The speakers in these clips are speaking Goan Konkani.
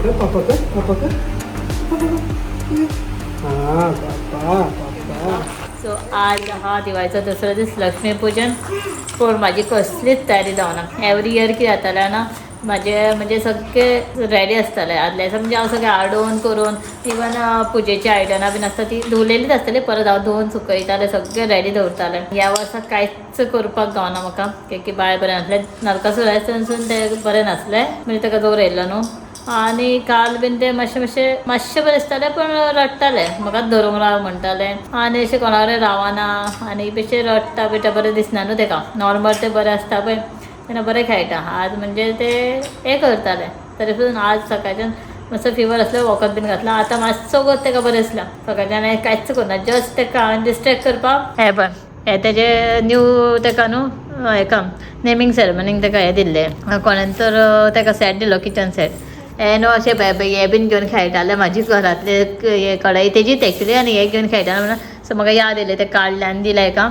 कर, पापा कर, पापा कर, पापा कर. हां पापा पापा. सो आज हा दिवाळीचा दुसरा दीस, लक्ष्मीपूजन. पूण म्हाजी कसलीच तयारी जावना. एवरी इयर कितें जातालें ना, म्हाजे म्हणजे सगळे रेडी आसताले आदल्या दिसा. म्हणजे हांव सगळें हाडून करून, इवन पुजेची आयदनां बीन आसता ती धुवलेलीच आसतली, परत हांव धुवन सुकयतालें, सगळें रेडी दवरतालें. ह्या वर्सा कांयच करपाक गावना म्हाका, की बाय बरें नासलें. नरकासूर आयसून तें बरें नासलें, म्हणजे ताका जोर येयल्लो न्हू. आनी काल बीन ते मातशें मातशें मातशें बरें दिसतालें, पूण रडटालें, म्हाका धरूंक राव म्हणटालें आनी अशें कोणा कडेन रावना आनी बेश्टें रडटा बिडटा. बरें दिसना न्हू तेका. नॉर्मल तें बरें आसता पळय, तेन्ना बरें खेळटा. आज म्हणजे ते हें करतालें. तरी सुद्दां आज सकाळच्यान मातसो फिवर आसलो, वखद बीन घातलां. आतां मातसो गोत तेका बरें दिसलां. सकाळच्यान हांवें कांयच करूं ना, जस्ट तेका हांवें डिस्ट्रेक्ट करपाक हें पळय, हें तेजें न्यू तेका न्हू हेका नेमींग सेरेमनीक तेका हें दिल्लें कोणेन तर, तेका सेट दिलो, किचन सेट. हें न्हू अशें हें बीन घेवन खेळटालें. म्हाजी घरांतले हे कढाई तेजीच एक्चुली आनी हें घेवन खेळटालें म्हणून. सो म्हाका याद येयलें, तें काडलें आनी दिलें हेका.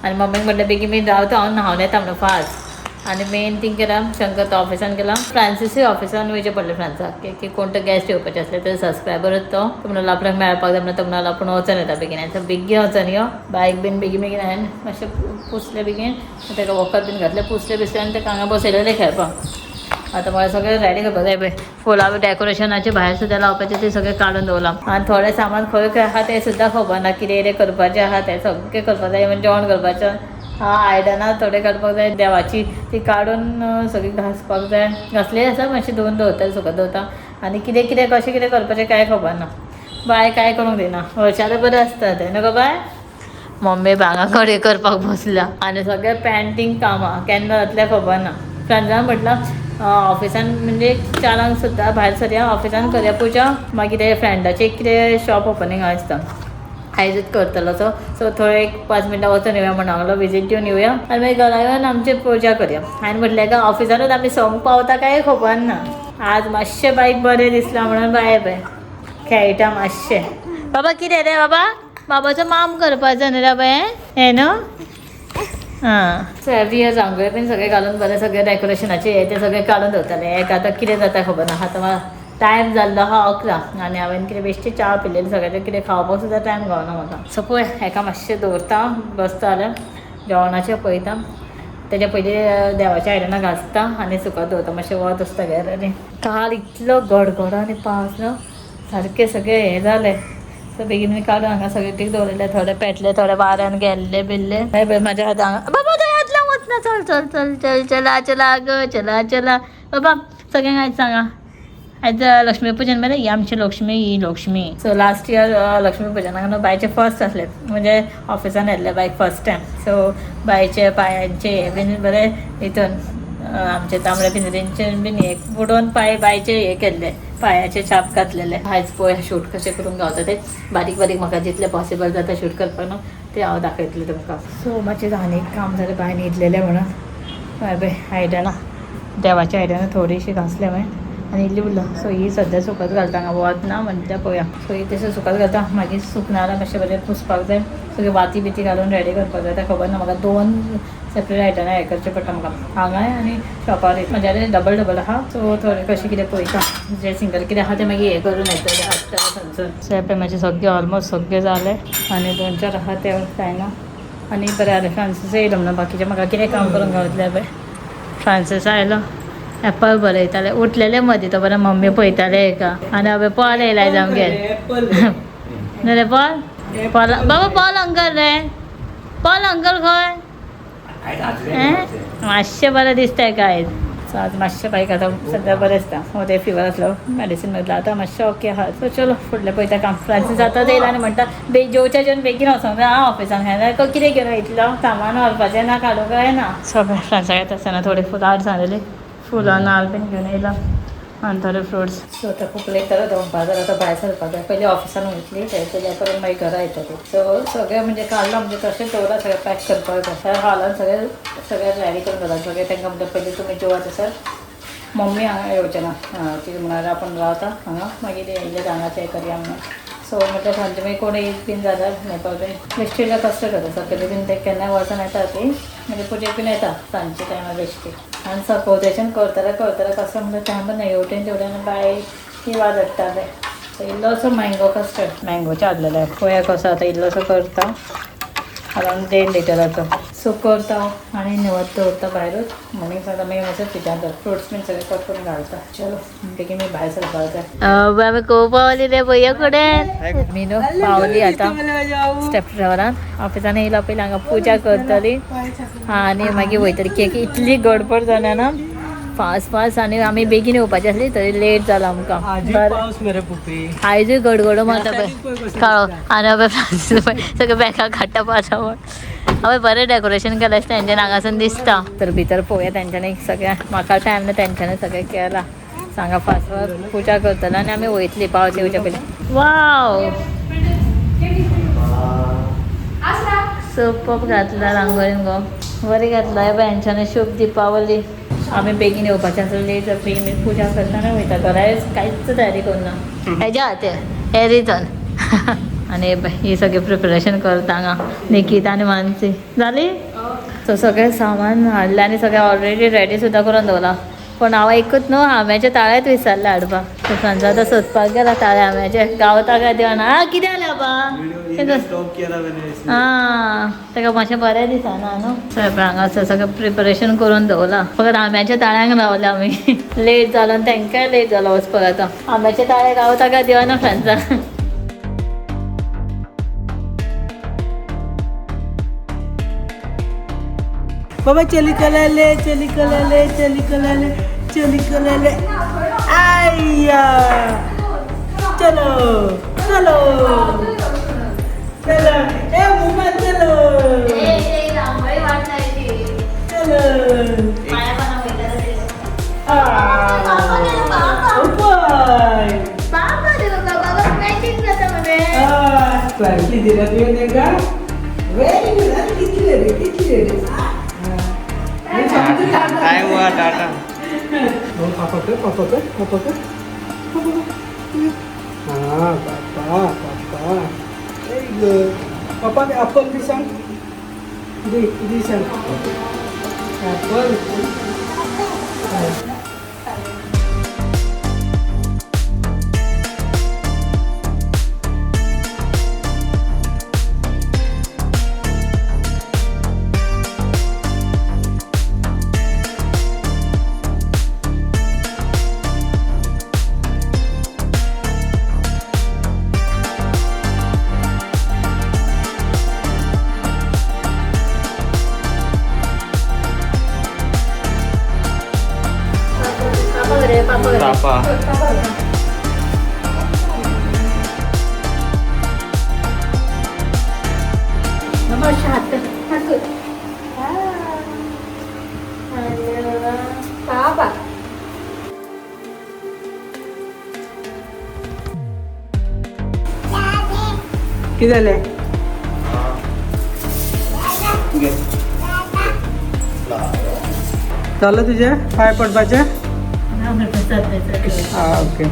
आनी मम्मीक म्हटलें, बेगीन बेगीन रावता हांव, न्हांवन येता म्हणून फास्ट. आनी मेन थिंग केला, शंकर तो ऑफिसान गेला, फ्रांसिसूय ऑफिसान वयचें पडलें फ्रांसाक, की कोण तो गेस्ट येवपाचे आसले, ते सबस्क्रायबरूच. तो म्हणलो आपल्याक मेळपाक जाय म्हणून. तो म्हणलो आपूण वचोन येता बेगीन. सो बेगीन वचोन यो. बायक बीन बेगीन बेगीन हांवें मातशें पुसलें बेगीन, ताका वखद बीन घातलें, पुसलें बिसलें आनी ताका हांगा बसयलेलें खेळपाक. आतां म्हाका सगळें रेडी करपाक जाय पळय. फुलां डेकोरेशनाचे भायर सुद्दां लावपाचें, तें सगळें काडून दवरलां आनी थोडें सामान खंय खंय आहा तें सुद्दां खबर ना. कितें कितें करपाचें आहा तें सगळें करपाक जाय. इवन जेवण करपाचें हा, आयदनां थोडें काडपाक जाय, देवाची ती काडून सगळीं घांसपाक जाय. घासलेली आसा, मातशें धुवन दवरता, सुकत दवरता. आनी कितें कितें कशें कितें करपाचें कांय खबर ना. बाय कांय करूंक दिना. हरशालें बरें आसता तें न्हू गो बाय. मम्मी हांगा कडेन करपाक बसल्या आनी सगळें पेंटींग कामां केन्ना जातलें खबर ना. फ्रेंड्सान म्हटलां ऑफिसान, म्हणजे 4 सुद्दां भायर सरया, ऑफिसान करया पुजा. मागीर ते फ्रेंडाचें कितें शॉप ओपनींग आसता, आयजूच करतलो तो. सो थंय एक 5 मिनटां वचून येवया म्हणून लागलो, विजीट दिवन येवया आनी मागीर घरा येवन आमची पुजा करया. हांवें म्हटलें का ऑफिसानूच आमी 6 संक पावता काय खबर ना. आज मातशें बायक बरें दिसलां म्हणून बाय बाय खेळटा मातशें. बाबा, कितें रे बाबा? बाबाचो माम करपाचो न्ही रे बाय, हें न्हू. हां, सो एवरी इयर रांगोळी बीन सगळें घालून बरें सगळें डेकोरेशनाचें हें तें सगळें काडून दवरतालें. एक आतां कितें जाता खबर ना. आतां टायम जाल्लो आहा 11 आनी हांवें कितें बेश्टी च्या पिलेली सगळ्याचें. कितें खावपाक सुद्दां टायम गावना म्हाका. सो पळय, हेका मातशें दवरता, बसता जाल्यार जेवणाचें पळयता. तेच्या पयलीं देवाच्या आयदनां घासता आनी सुकत दवरता. मातशें वत आसता गॅलरी. काल इतलो गडगडो आनी पावस न्हू, सारकें सगळें हें जालें. सो बेगीन मी काडून हांगा सगळें ठीक दवरलें. थोडे पेटले, थोडे वाऱ्यान गेल्ले बिल्ले. हे पळय, म्हाज्या हातान बाबा थंय हात लावंक वचना. चल चल चल चल, चला चला ग, चला चला. बाबा, सगळ्यांक आयज सांगा, आयज लक्ष्मी पूजन मरे. ही आमची लक्ष्मी, ही Lakshmi. So last year Lakshmi पूजनाक न्हू बायचे फर्स्ट आसले, म्हणजे ऑफिसान येयल्ले बायक फर्स्ट टायम. सो बायचे पायांचे हे बीन बरें हितून आमचे तांबडे पिंजरेंचे बीन हे बुडोवन पांय बायचे हे केल्ले, पायाचे छाप घातलेले. आयज पळय शूट कशें करूंक गावता ते. बारीक बारीक म्हाका जितलें पॉसिबल जाता शूट करपाक न्हू, ते हांव दाखयतलें तुमकां. सो मातशें आनी एक काम जालें, बाय न्हिदलेलें म्हणून. बाय बाय आयदनां, देवाची आयदनां थोडीशीं घासलें हांवें आनी इल्ली उरला. सो ही सद्या सुकत घालता. हांगा वत ना म्हणटा पळोवया. सो ही तशें सुकत घालता, मागीर सुकना जाल्यार मातशें बरें पुसपाक जाय. सगळें वाती बिती घालून रेडी करपाक जाय. आतां खबर ना म्हाका, दोन सेपरेट आयदनां हें करचें पडटा म्हाका, हांगाय आनी शॉपार. म्हज्या डबल डबल आहा. सो थोडें कशें कितें पळयता, जे सिंगल कितें आहा तें मागीर हें करून येतलें, हाडटलें थंयसून. सो पळय, म्हाजें सगळें ऑलमोस्ट सगळें जालें आनी दोन चार आहा ते कांय ना. आनी बरें जालें फ्रांसीस येयलो म्हणून, बाकीचें म्हाका कितें काम करूंक गावतलें. पळय, फ्रांसीस आयलो, एप्पल बरयताले. उठलेले मदीं तो, बरें मम्मी पळयताले हेका. आनी हांवें पॉल येयला आमगेर. एप्पल. न्हू रे पॉल? पॉल बाबा, पॉल अंकल रे, पॉल अंकल खंय? हें मातशें बरें दिसता काय? सो आज मातशें बायक आतां सद्या बरें दिसता. हो ते फिवर आसलो, मेडिसीन घेतला, आतां मातशें ओके आहा. सो चलो, फुडलें पळयता काम. फ्रांसीस आतां येयला आनी म्हणटा, जेवच्या जेवन बेगीन वचोंक जाय आं ऑफिसान. कितें घेवन वयतलो सामान व्हरपाचें ना, काडूंक जायना. सगळें फ्रांसाक येता आसतना थोडी फुलां हाड सांगलेली, फुलां नाल्ल बीन घेवन येयला आनी थोडे फ्रुट्स. सो आतां खूब लेट जालो, दनपार जालो. आतां भायर सरपाक जाय. पयलीं ऑफिसान वयतली, थंय पूजा करून मागीर घरा येतली. सो सगळें म्हणजे काडलां, म्हणजे तशेंच दवरलां, सगळें पॅक करपाक जाय. हॉलान सगळें सगळें रेडी करून दवरलां सगळें. तांकां म्हणटा, पयलीं तुमी जेवात सर. मम्मी हांगा येवचें ना, ती म्हणाल्यार आपूण रावता हांगा, मागीर येयले हांगाचें करया म्हणून. सो म्हटल्यार सांजचे मागीर कोण येयत बीन जाल्यार मेळपाक बीन बेश्टी कश्ट करता. सकाळी बीन ते केन्नाय वचून येता ती, म्हणजे पुजेक बीन येता सांजचे टायमार बेश्टी. आनी सकवतेच्यान करतले करतले कसो म्हणल्यार टायमच ना. हेवटेन तेवटेन बाय ही वाज हाडटा पळय. इल्लोसो मँगो कस्टर्ड, मँगोचें हाडलेलें. पळोवया कसो आतां, इल्लोसो करता अरावंड 1.5 लिटराचो. सो करता आनी निवत दवरता भायरूच. म्हणून सांगता, मागीर मातशें फ्रिजान दवर. फ्रुट्स बीन सगळे कट करून घालता. चलो, बेगीन मी भायर सरपाक जाय. आमी खंय पावली रे भैया कडेन? मी न्हू पावली आतां स्टेप ड्रायव्हरान. ऑफिसान येयला पयलीं हांगा पुजा करतली आनी मागीर वयतली. केक इतली गडबड जाल्या ना, फास्ट फास्ट, आनी आमी बेगीन येवपाची आसली तरी लेट जालो आमकां. बरें. पावस मरे पुपी. आयजूय गडगडो मारता पळय काळो. आनी हांवें फ्रांसीस पळय सगळे बॅगां काडटा पासां. हांवें बरें डेकोरेशन केलें आसता तेंच्यानी, हांगासून दिसता. तर भितर पळोवया तेंच्यांनी सगळें. म्हाका टायम ना, तेंच्यांनी सगळें केलां. सांगा फास्ट फास्ट पुजा करतले आनी आमी वयतली पावस येवच्या पयलीं. वाव, सोप घातला रांगोळीन गो, बरें घातला. हे पळय हेंच्यांनी शुभ दीपावली. आमी बेगीन येवपाचें आसलें, लेट जाता. बेगीन पुजा करतना वयता, घरा कांयच तयारी करूना हेज्या हातीर एरिजन. आनी हे पळय, ही सगळें प्रिपरेशन करता हांगा निकिता आनी मानसी जाली. सो सगळें सामान हाडलें आनी सगळें ऑलरेडी रेडी सुद्दां करून दवरलां. पूण हांव एकूच न्हू, आंब्याचे ताळेच विसरलें हाडपाक. सो सांजो आतां सोदपाक गेला ताळे आंब्याचे, गावता काय देवान. आं, कितें जालें आबा? स्टॉप केला मैंने इसलिए. आं, ताका मातशें बरें दिसना न्हू. सगळें हांगासर सगळें प्रिपरेशन करून दवरलां, फकत आंब्याच्या ताळ्यांक रावले आमी. लेट जालो आनी तांकांय लेट जालो वचपाक. आतां आंब्याचे ताळे गावता काय देवाना फ्रेंड्सा. बाबा चली कलाले, चली कलाले, चली कलाले, चली कलाले, आय्या, चलो चलो चलो, ए मुमा, चलो चलो. उपाय क्लासी दिला तुवें तांकां. Very good. आनी कितले रे, कितले रे? टाइम हुआ, टाटा. पापा कर, पापा कर, पापा कर. हाँ पापा, पापा, व्हेरी गुड. पापा ॲपल दी सांग, दी दी सांग ॲपल. पापा. हात हात. बाबा. कितें जालें? घे. जालें तुजें पांय पडपाचें? आं, ओके.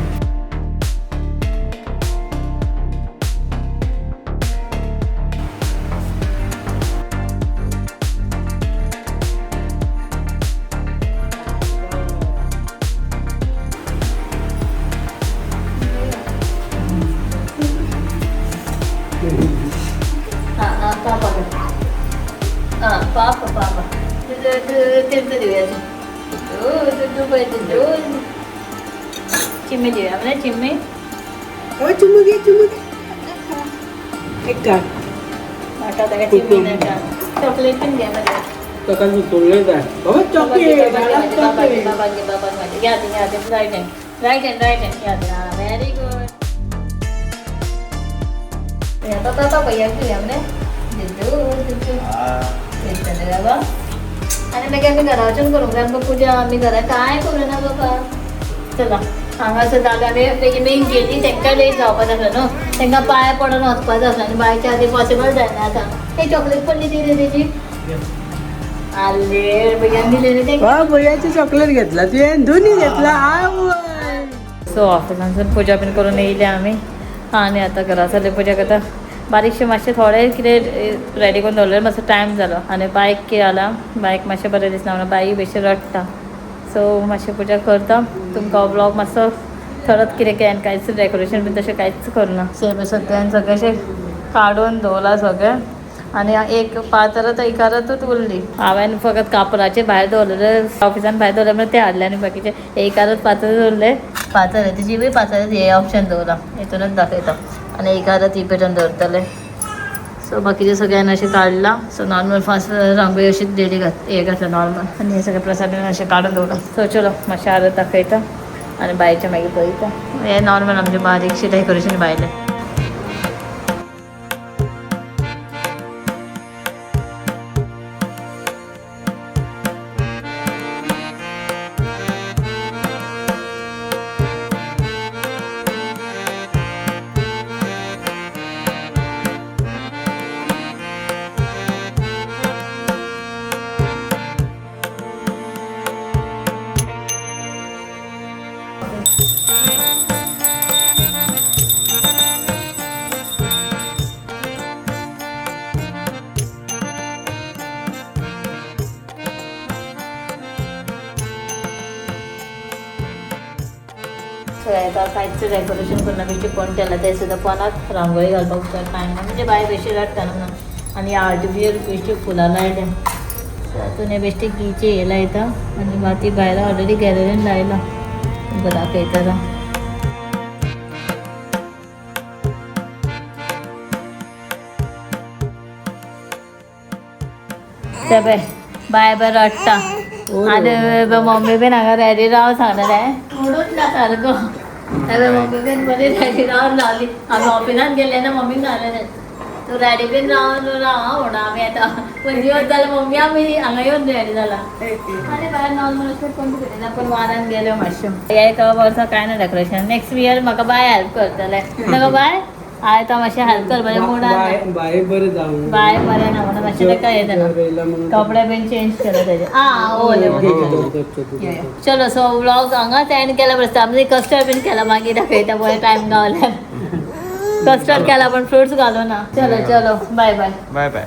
पापा, हां पापा, पापा तीर्थ दिवया. तू पळय, चिम्मी दिवया म्हणजे चिम्मी. ओ चुमू घे, चुमू घे एक काढ. म्हाका ताका चिम्मी नाका, चॉकलेट बीन घे मरे. ताका सुचोवलें जाय बाबा चॉकलेट. बाबा घे, बाबा घे, बाबा घे. घ्या ते, घ्या ते. Right hand, right hand, right hand. घ्या ते. हां, व्हेरी गुड. बाबा, बाबा भैया घेवया मरे. दुदू दुदू येतले बाबा. आनी मागीर आमी घरा वचून करूंक जाय आमकां पुजा. आमी घरा कांय करूं ना बाबा. चला, हांगासर जालें. आमी बेगीन बेगीन गेली. तांकां लेट जावपाचें आसलें न्हू, तांकां पांय पडून वचपाचें आसलें आनी बायच्या आदी पॉसिबल जायना. आतां ते चॉकलेट पडली ती रे तेजी. आले भैयान दिलेली ते. वा, भैयाची चॉकलेट घेतला तुवें? दोन्ही घेतला आवय. सो ऑफिसांसून पुजा बीन करून येयले आमी आनी आतां घरा सरले. पुजा करता बारीकशें मातशें थोडें कितें रेडी करून दवरलें. मातसो टायम जालो आनी बायक कितें जाला, बायक मातशें बरें दिसना म्हणून बाई बेश्टें रडटा. सो मातशें पुजा करता. तुमकां हो ब्लॉग मातसो थोडत कितें केलें कांयच डेकोरेशन बीन तशें कांयच करूं ना. सगळ्यान सगळें अशें काडून दवरलां सगळें आनी एक पात्र इकारतूच उरली. हांवें फकत कापराचे भायर दवरलेले, ऑफिसान भायर दवरले म्हणून ते हाडले आनी बाकीचे एकारच पात्र दवरले. पात्र तिची बी पात्र हे ऑप्शन दवरला, हितूनच दाखयता आनी एकारत ही पेटोवन दवरतले. सो बाकीचे सगळ्यांनी अशें काडलां. सो नॉर्मल फास्ट रांगोळी अशीच डेली घात हे घातलं नॉर्मल आनी हे सगळे प्रसाद अशें काडून दवरलां. सो चलो मातशें आरत दाखयता आनी बायच्या मागीर पळयता. हे नॉर्मल आमचे बारीकशें डेकोरेशन भायलें. सो कांयच डेकोरेशन करूं ना, बेश्टी कोण केला ते सुद्दां कोणाक रांगोळी घालपाक कांय ना, म्हणजे बाय बेश्टी रडटा म्हणून. आनी आर्टिफिशियल बेश्टी फुलां लायल्या. सो आतां हे बेश्टे गिचे हे लायता आनी माती भायर ऑलरेडी गॅलरीन लायला, तुमकां दाखयता आतां. ते पळय बाय बाय रडटा आनी मम्मी बीन हांगा रेडी राव सांगलेलें, म्हणून ना सारको. हांवें मम्मी बीन बरी रेडी रावन रावली. आमी ऑफिसान गेले ना, मम्मीन सांगलेलें तूं रेडी बीन रावन राव आं म्हणून आमी येता. पण येवन जाल्यार मम्मी आमी हांगा येवन रेडी जाला. आनी भायर नॉर्मल अशें कोण ना, पूण वारान गेल्यो मातश्यो. ह्या एका वर्सा कांय ना डेकोरेशन. नेक्स्ट इयर म्हाका बाय हेल्प करतलें. ताका बाय आयता मातशें हेल्प कर म्हणजे मुडान. बाय बरें जावं, बाय बरें ना म्हणून मातशें ताका हें जालें, कपडे बीन चेंज केले तेजे. आं ओले. चलो सो व्लॉग हांगाच एंड केला बरें. आमी कस्टर्ड बीन केला, मागीर दाखयता पळय टायम गावल्यार. कस्टर्ड केला पण फ्रुट्स घालू ना. चलो चलो बाय बाय. Bye bye.